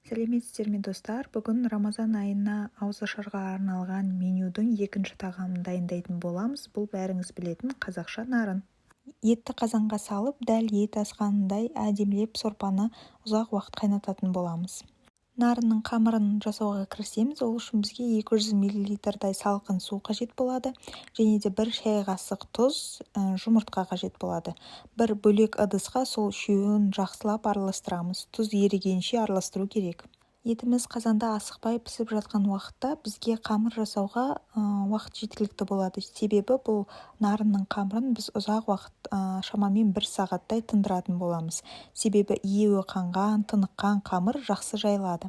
Сәлеметсіздер ме, достар! Бүгін Рамазан айына ауызашарға арналған менюдің екінші тағамын дайындайтын боламыз. Бұл бәріңіз білетін қазақша нарын. Етті қазанға салып, дәл ет асқанындай әдемілеп сорпаны ұзақ уақыт қайнататын боламыз. Нарынның қамырын жасауға кірісеміз. Ол үшін бізге 200 миллилитрдай салқын су қажет болады және де 1 шай қасық тұз, жұмыртқа қажет болады. Бір бөлек ыдысқа сол үшеуін жақсылап араластырамыз. Тұз ерігенше араластыру керек. Етіміз қазанда асықпай пісіп жатқан уақытта бізге қамыр жасауға уақыт жеткілікті болады. Себебі бұл нарынның қамырын біз ұзақ уақыт, шамамен 1 сағаттай тындыратын боламыз. Себебі иеуі қанған, тыныққан қамыр жақсы жайылады.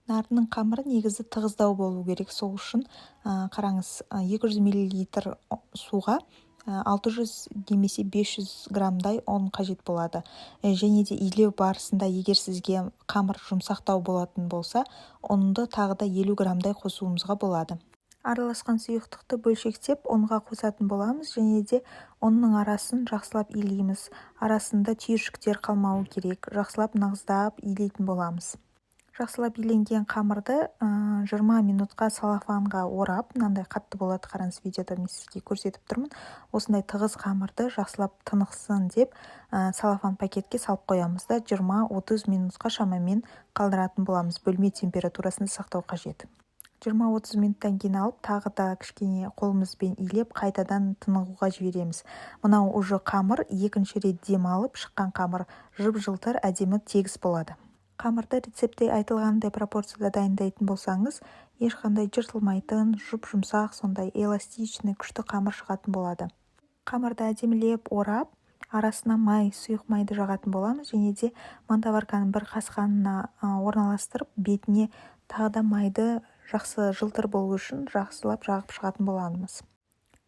Нарынның қамыры негізі тығыздау болу керек. Сол үшін, қараңыз, 200 миллилитр суға 600 немесе 500 граммдай ұн қажет болады. Және де илеу барысында, егер сізге қамыр жұмсақтау болатын болса, ұнды тағы да 50 граммдай қосуымызға болады. Араласқан сұйықтықты бөлшектеп ұнға қосатын боламыз және де ұнның арасын жақсылап илейміз. Арасында түйіршіктер қалмауы керек. Жақсылап нығыздап илейтін боламыз. Жақсылап иленген қамырды 20 минутқа целлофанға орап, мынандай қатты болады, қараңыз, видеода мен сізге көрсетіп тұрмын. Осындай тығыз қамырды жақсылап тынықсын деп целлофан пакетке салып қоямыз да, 20-30 минутқа шамамен қалдыратын боламыз. Бөлме температурасында сақтау қажет. 20-30 минуттан кейін алып, тағы да кішкене қолымызбен илеп, қайтадан тынығуға жібереміз. Мынау уже қамыр екінші рет демалып шыққан қамыр жып-жылтыр, әдемі, тегіс болады. Қамырды рецептте айтылғандай пропорцияда дайындайтын болсаңыз, ешқандай жыртылмайтын, жұп-жұмсақ, сондай эластичный, күшті қамыр шығатын болады. Қамырды әдемілеп орап, арасына май, сұйық майды жағатын боламыз және де мантоварканың бір қасқанына орналастырып, бетіне тағы да майды жақсы жылтыр болу үшін жақсылап жағып шығатын боламыз.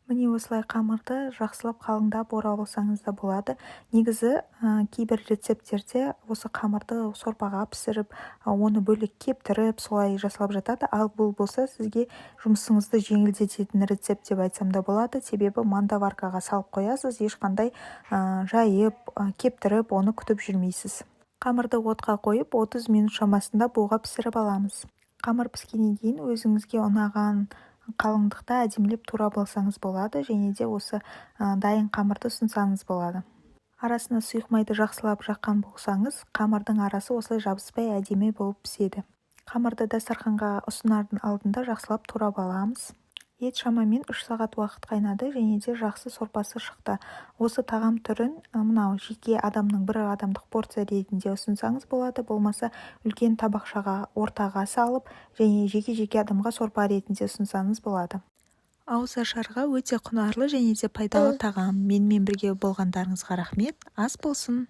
Міне, осылай қамырды жақсылап қалыңдап орап алсаңыз да болады. Негізі кейбір рецепттерде осы қамырды сорпаға пісіріп, оны бөлек кептіріп, солай жасалып жатады. Ал бұл болса сізге жұмысыңызды жеңілдететін рецепт деп айтсам да болады. Себебі мантоваркаға салып қоясыз, ешқандай жайып, кептіріп, оны күтіп жүрмейсіз. Қамырды отқа қойып, 30 минут шамасында буға пісіріп аламыз. Қамыр піскеннен кейін өзіңізге ұнаған қалыңдықта әдемілеп турап алсаңыз болады және де осы дайын қамырды ұсынсаңыз болады. Арасына сұйық майды жақсылап жаққан болсаңыз, қамырдың арасы осылай жабыспай, әдемі болып піседі. Қамырды дастарханға ұсынардың алдында жақсылап турап аламыз. Ет шамамен 3 сағат уақыт қайнады және де жақсы сорпасы шықты. Осы тағам түрін мынау жеке адамның бір адамдық порция ретінде ұсынсаңыз болады, болмаса үлкен табақшаға ортаға салып және жеке-жеке адамға сорпа ретінде ұсынсаңыз болады. Ауызашарға өте құнарлы және де пайдалы тағам. Менімен бірге болғандарыңызға рахмет. Ас болсын!